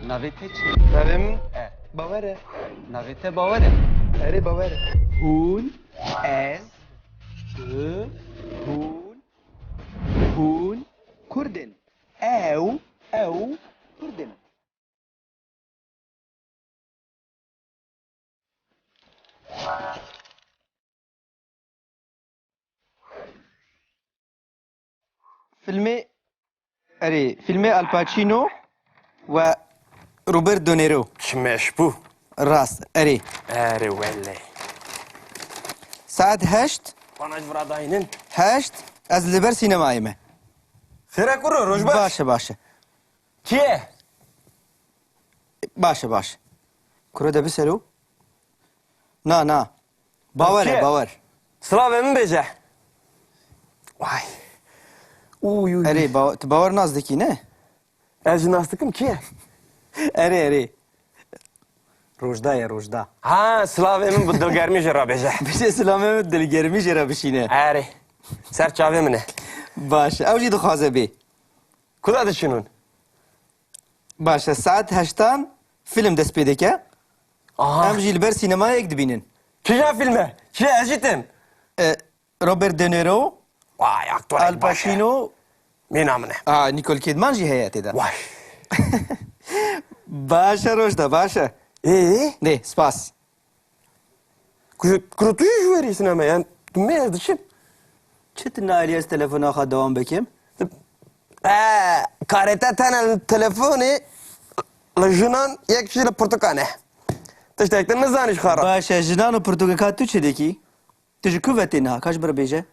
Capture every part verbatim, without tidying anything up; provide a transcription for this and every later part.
Navê te çi? Navê min E. Bawer e. Navê te Bawer e. Erê, Bawer e. Hûn, ez, tu, hûn, hûn Kurd in. Ew, ew Kurd in. Filmê, erê, filmê Al Pacino we Robert De Niro. Çi meş bû. Rast, erê. Erê wele. Saet heşt. Bana ji vira dayînin. Heşt, ez li ber sînemayê me. Xêre kuro, roj baş. Baş e, baş e. Kî ye? Baş e, baş e. Kuro de bisero. Na, na. Bawer e, Kî ye? Bawer. Silavê min bêje. Vay. Uy, uy. Erê, ba-, tu Bawer nas dikî, ne? Ez jî nas dikim, kî ye? Erê, erê. Rojda ye, Rojda. Ha, silavê min bi dilgermî jê re bêje. Bêje silavê min dilgermî jê re bişîne. Erê. Ser çavê min e. Baş e. Ew jî dixwaze bê. Ku da diçin hûn? Baş e. Saet heştan film dest pê dike. Aha. Em jî li ber sînemayê yek dibînin. Kîjan film e? Çi ye? Ez jî tim. E, Robert De Niro, Vay, aktorek Al baş e. Pacino. Mîna min e. Aa, Nicole Kidman jî heye tê de. Vay. Baş e, Rojda, baş e. Ee? Nê, spas. Ku-, kuro tu yê ji werî sinema, yani tu me ez diçim. Çi tu nayê ez telefona xwe dewam bikim? Ee, karê te tene li telefonê, li jinan yek jî li pirtûkan e. Tiştek din nizanî ji xwe re. Baş e, jinan û pirtûka ka tu çi dikî? Tu ji ku ve tê niha? Ka ji min re bêje.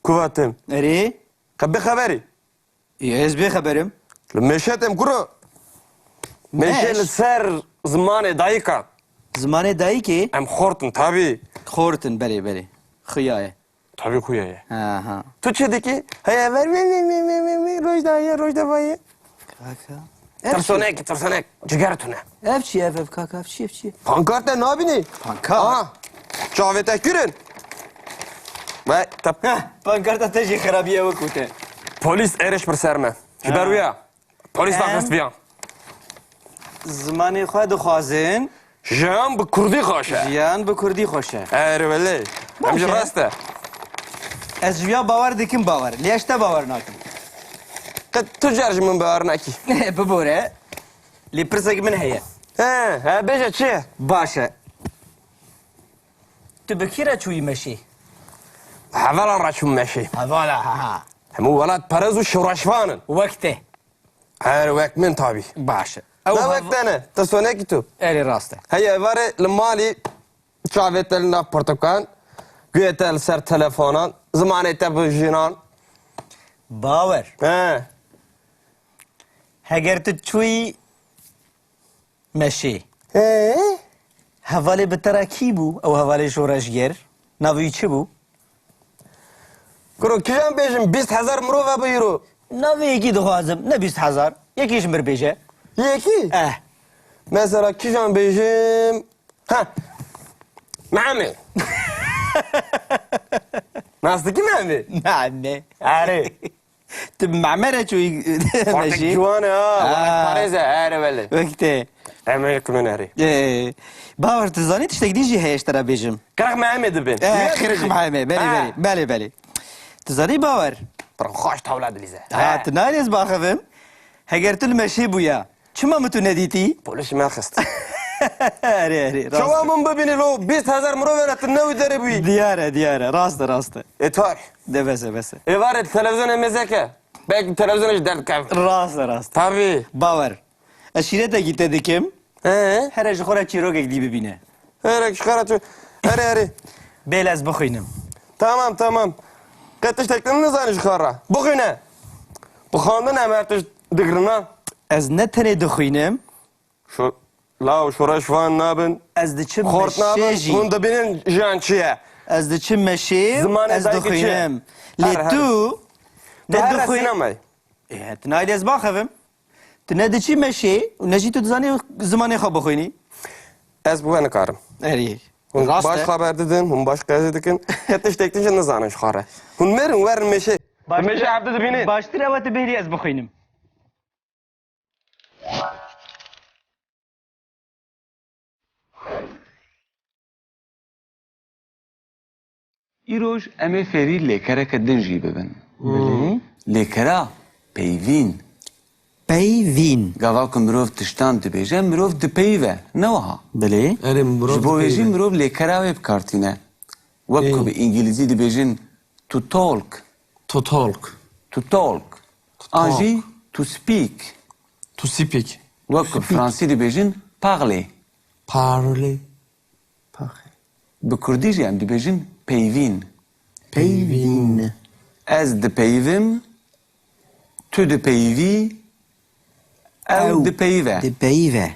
Ku ve tim? Erê? Qe bê xeberî. Ê, ez bê xeberim. Li mêşe tim kuro. Mêşe Mêş? Li ser zimanê dayika. Zimanê dayikê? Em xort in, tabî. Xort in, belê, belê. Xuya ye. Tabî xuya ye. Ha, ha. Tu çi dikî? Heye ver, ver, ver, ver, ver, ver, ver, Rojda ye, Rojda vaye. Kaka. Ev çi? Tirsonek, tirsonek. Ciger tune. Ev çi, ev, ev, kaka, ev çi, ev çi? Pankarta nabînî? Pankart? Aha. Çavê te kirin. Ve tep- Heh, pankarta te jî xerabiye wekû te. Polîs êrîş bir ser me. Ji ber Ha. wî ya. Polîs Em daxist viya. Zimanê xwe dixwazin. Jiyan bi kurdî xweş e. Jiyan bi kurdî xweş e. Erê welê. Baş e. Em jî rast e. Ez ji ya bawer dikim bawer. Lê ez te bawer nakim. Qet tu car ji min bawer nakî. Bibore. Lê pirsek min heye. He, he, bêje çi ye? Baş e. Tu bi kî re çûyî meşê? Hevalan re çûm meşê. Hevala, ha, ha. Hemû welat perez û şoreşvan in. Wek te. Her wek min tabî. Baş e. Ew Ne hev- wek te ne? Te sonekî tu. Erê rast e. Heye êvarê li malî çavê te li nav pirtûkan, guhê te li ser telefonan, zimanê te bi jinan. Bawer. He. Heger tu çûyî meşê. He? Hevalê bi te re kî bû? Ew hevalê şoreşger. Navê wî çi bû? Kuro, kîjan bêjim, bîst hezar mirov hebû îro. Navê yekî dixwazim, ne bîst hezar. Yekî ji mir bêje. Yekî? Eh. Mesela kîjan bêjim? Ha. Mehemê. Nas dikî Mehemê? Mehemê. Erê. Tu bi Mehemê re çûyî Xortek meşî? Ciwan e ha. Ha. Parêz e, erê belê. Wek te. Em ê kumen erê. Ee, Bawer, tu zanî tiştek din jî heye ji te re bêjim. Qirix Mehemê dibin. Ee, Wî qirix dibin. Mehemê, belê, Ha. belê, belê, belê. Tu zanî Bawer? Pir xweş tawla dilîze. Ha, He. tu nayê ez baxivim. Heger tu li meşê bûya, çima min tu nedîtî? Polis me xist. Erê, erê, rast Çawa e. min bibînî lo, bîst hezar mirov re tu newî derê bûyî. Diyar e, diyar e. Rast e, rast e. E, tar. De bes e, bes e. Êvarê televîzyonê mêzeke. Belkî televîzyonê ji derdikev. Rast e, rast e. Tabî. Bawer. Ez şîretekî te dikim. He? Here ji xwe re çîrokek dî bibîne. Here ji xwe re tu. Here, here. Bêle ez bixwînim. Tamam, tamam. Qet tiştek din nizanî ji xwe re. Bixwîne. Bi xwendin em her tişt digirina. Ez ne tenê dixwînim. Şu law şoreşvan nabin. Ez diçim Xort meşê nabin. jî. Hûn dibînin jiyan çi ye? Ez diçim meşê, Zimanê ez dayikê çi ye? dixwînim. Her, Lê her. tu Tu ne her dixwî- sinemay. Ê, tu nayê ez baxivim. Tu ne diçî meşê û ne jî tu dizanî zimanê xwe bixwînî. Ez bi we nikarim. Erê. Hûn Rast baş e. xeber didin, hûn baş qezê dikin. Ke tiştek din jî nizanin ji xwe re. Hûn mêrin, werin meşê. Baş- Meşê hevdi dibînin. Baştir ew e tu bêrî ez bixwînim. Îroj em ê fêrî lêkereke din jî bibin. Belê. Lêkera peyvîn. Peyvîn. Gava ku mirov tiştan dibêje, mirov dipeyive, ne wiha? Belê. Erê, mirov Ji bo vê jî dipeyive. Mirov lêkera wê bi kar tîne. Wek ku Ê. Bi îngilîzî dibêjin to talk. To talk. To talk. To An talk. Jî to speak. To speak. Wek ku bi fransî dibêjin parler. Parler. Parler. Bi kurdî jî em dibêjin peyvîn. Peyvîn. Ez dipeyivim, tu dipeyivî, ew dipeyive. Dipeyive.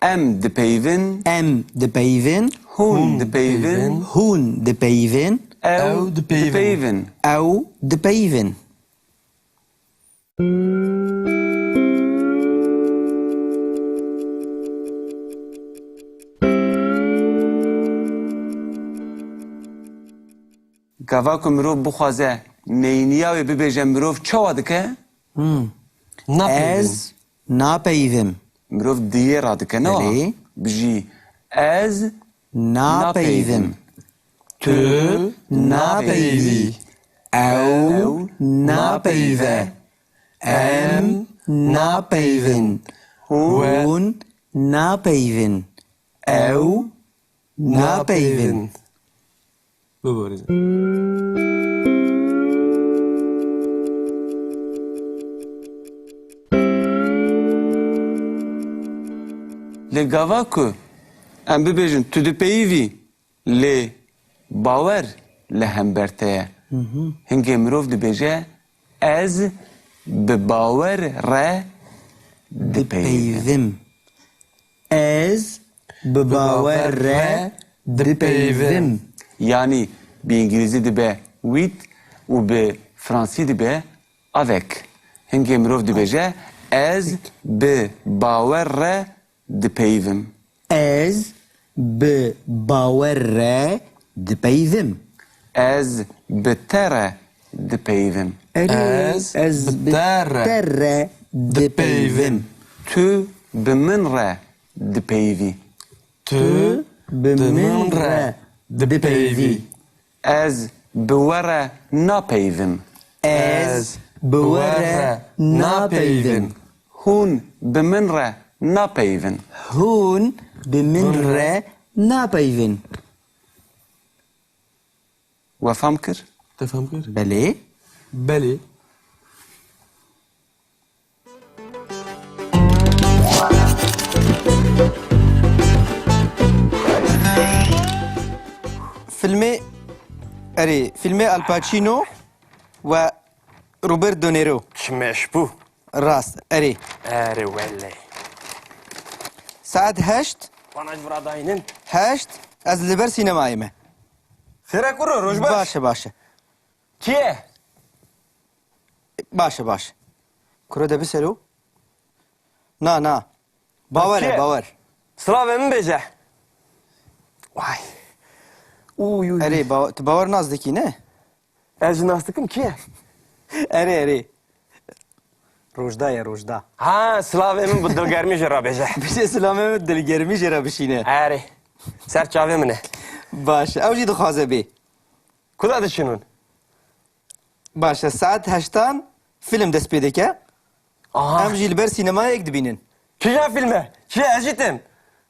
Em dipeyivin. Em dipeyivin. Hûn dipeyivin. Hûn dipeyivin. Ew dipeyivin. Ew dipeyivin. Gava ku mirov bixwaze neyniya wê bibêje, mirov çawa dike? Hmm. Napeyivin. Ez napeyivim. Mirov diyê radike, ne wiha? Belê. Bijî ez napeyivim. Napeyivim. Tu napeyivî. Ew napeyive. Em napeyivin. Hûn napeyivin. Ew napeyivin. Lê gava ku em bibêjin tu dipeyivî, lê bawer li hember te ye. Hingê mirov dibêje, ez bi bawer re dipeyivim. Dipeyivim. Ez bi bawer re dipeyivim. Yanî bi îngilîzî dibe with û bi fransî dibe avec. Hingê mirov dibêje, ez bi bawer re dipeyivim. Ez bi bawer re dipeyivim. Ez bi te re dipeyivim. Erê, ez bi te re dipeyivim. Tu bi min re dipeyivî. Tu bi min re dipeyivî. Ez bi we re napeyivim. Ez bi we re napeyivim. Hûn bi min re napeyivin. Hûn bi min re napeyivin. We fam kir? Te fam kir? Belê. Belê. Filmê, erê, filmê Al Pacino ve Robert De Niro. Çi meş bû. Rast, erê. Erê wele. Saet heşt. Bana ji vira dayînin. Heşt, ez li ber sînemayê me. Xêre kuro, roj baş. Baş e, baş e. Kî ye? Baş e, baş e. Kuro de biselo. Na, na. Bawer e, bawer. Silavê min bêje. Vay. Uy, uy, uy. Erê, ba- tu bawer nas dikî, ne? Ez jî nas dikim, kî ye? Erê, erê. Rojda ye, Rojda. Ha, silavê min bi dilgermî jê re bêje. Bêje silavê min dilgermî jê re bişîne. Erê. Ser çavê min e. Baş e. Ew jî dixwaze bê. Ku da diçin hûn? Baş e, saet heştan fîlm dest pê dike. Aha. Em jî li ber sînemayê yek dibînin. Kîjan fîlm e? Çi ye? Ez jî tim.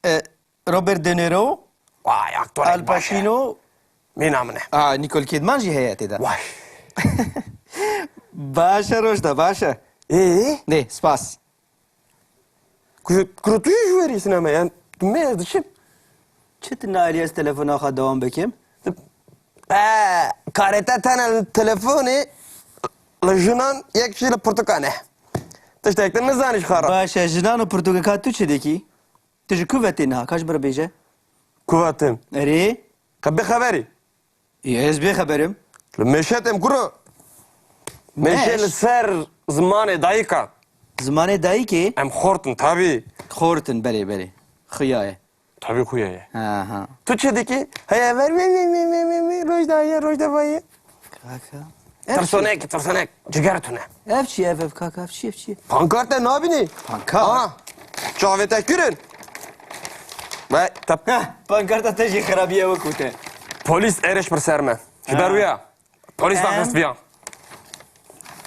E, Robert De Niro, Vay, aktorek Al baş e. Pacino, Mîna min e. A, Nicole Kidman jî heye tê de. Vay. Baş e, Rojda, baş e. Ê? Nê, spas. Ku-, kuro tu yê ji werî sinema, yani tu me ez diçim. Çi tu naelî ez telefona xwe dewam bikim? E, karê te tene li telefonê, li jinan yek jî li pirtûkan e. Tiştek din nizanî ji xwe re. Baş e, jinan û pirtûkeka tu çi dikî? Tu ji ku ve tê niha? Ka ji min re bêje. Ku ve tim? Erê? Qe bê xeberî. Ê, ez bê xeberim. Li mêşe tim kuro. Mêşe Mêş? Li ser zimanê dayika. Zimanê dayikê? Em xort in, tabî. Xort in, belê, belê. Xuya ye. Tabî xuya ye. Ha, ha. Tu çi dikî? Heye ver, vê, vê, vê, vê, vê, vê, roj da ye, roj da vaye. Kaka. Ev çi? Tirsonek, tirsonek. Ciger tune. Ev çi ev, ev kaka, ev çi, ev çi? Pankarte nabînî? Pankart? Aha. Çavê te kirin. Ve tep. Heh, pankarta te jî xirabiye wekû te. Polîs êrîş bir ser me. Ji ber wî ya. Polîs daxist viya.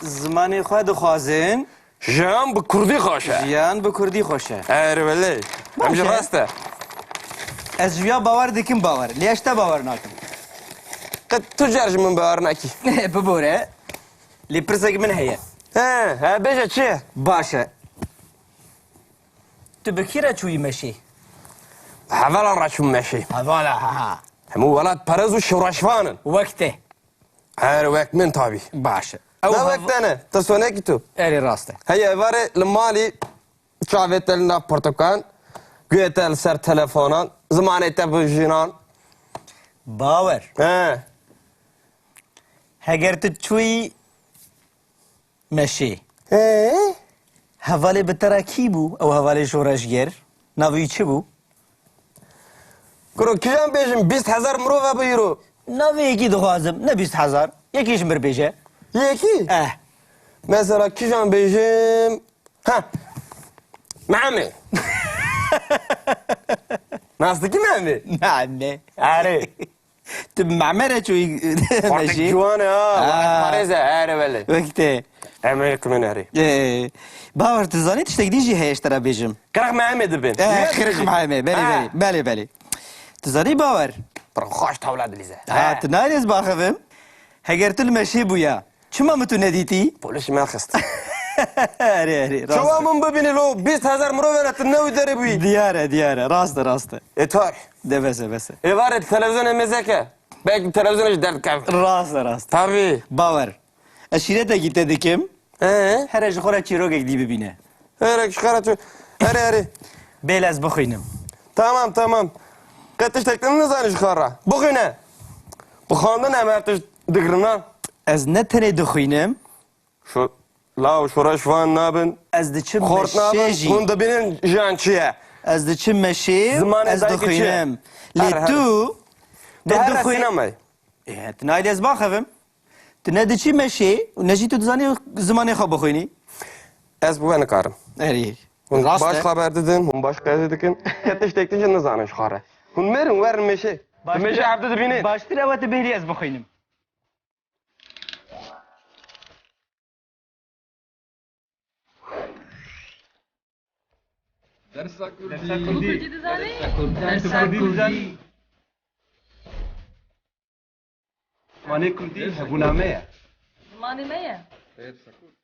Zimanê xwe dixwazin. Jiyan bi kurdî xweş e. Jiyan bi kurdî xweş e. Erê belê. Em jî rast e. Ez ji ya bawer dikim bawer. Lê ez te bawer nakim. Qet tu car ji min bawer nakî. Bibore. Lê pirsek min heye. He, he, bêje çi ye? Baş e. Tu bi kî re çûyî meşê? Hevalan re çûm meşê. Hevala, ha, ha. Hemû welat perez û şoreşvan in. Wek te. Her wek min tabî. Baş e. Ew Ne hev- wek te ne? Tu sonekî tu. Erê rast e. Hey, evarê li malî çavê te li nav pirtûkan, guhê te li ser telefonan, zimanê te bi jinan. Bawer. He. Heger tu çûyî meşê. He? Hevalê bi te re kî bû? Ew hevalê şoreşger. Navê wî çi bû? Kuro, kîjan bêjim, bîst hezar mirov hebû îro. Navê yekî dixwazim, ne bîst hezar. Yekî ji mir bêje. Yekî? Eh. Mesela kîjan bêjim? Ha. Mehemê. Nas dikî Mehemê? Mehemê. Erê. Tu bi Mehemê re çûyî Xortek mejî? Ciwan e ha. Ha. Parêz e, erê belê. Wek te. Em ê kimin erê. Ee, Bawer, tu zanî tiştek dî jî heye ji te re bêjim. Qirix Mehemê dibin. Ee, Niye Qirix dibin? Mehemê. Belê, Ha. belê. Belê, belê. Tu zanî Bawer? Pir xweş tawla dilîze. Ha, He. tu nayê ez baxivim. Heger tu li meşê bûya, çima min tu nedîtî? Polis ji me xist. Erê, erê, rast Çawa e. min bibînî lo, bîst hezar mirov ne, tu ne wî derê bûyî. Diyar e, diyar e. Rast e, rast e. E tar. De bes e, bes e. Êvarê televizyonê mêzeke. Belkî televizyonê ji derdikeve. Rast e, rast e. Tabii. Bawer. Ez şîretekî te dikim. Ee? Here ji xwe re çîrokek dî bibîne. Here ji xwe re çî-, here, here. Bêle ez bixwînim. Tamam, tamam. Qet tiştek din nizanî ji xwe re. Bixwîne. Bi xwendin em her tişt digirina. Ez ne tenê dixwînim. Şu law şoreş van nabin. Ez diçim Xort meşê nabin. jî. Hûn dibînin jiyan çi ye? Ez diçim meşê, Zimanê ez dayikê çi ye? dixwînim. Her, Lê her. tu Tu her dixwî- sinemay. Ê, tu nayê ez baxivim. Tu ne diçî meşê û ne jî tu dizanî zimanê xwe bixwînî. Ez bi we nikarim. Erê. Hûn Rast baş e. xeber didin, hûn baş qezê dikin. Ke tiştek din jî nizanin ji xwe re. Hûn mêrin werin meşê. Baş Meşê hevdi dibînî. Baştir ew e tu bêrî ez bixwînim. Dersa Kurdî. Dersa Kurdî. Kurdî dizanî? Dersa Kurdî. Dersa Kurdî. Zimanê Kurdî hebûna me ye. Zimanê me ye. Dersa Kurdî.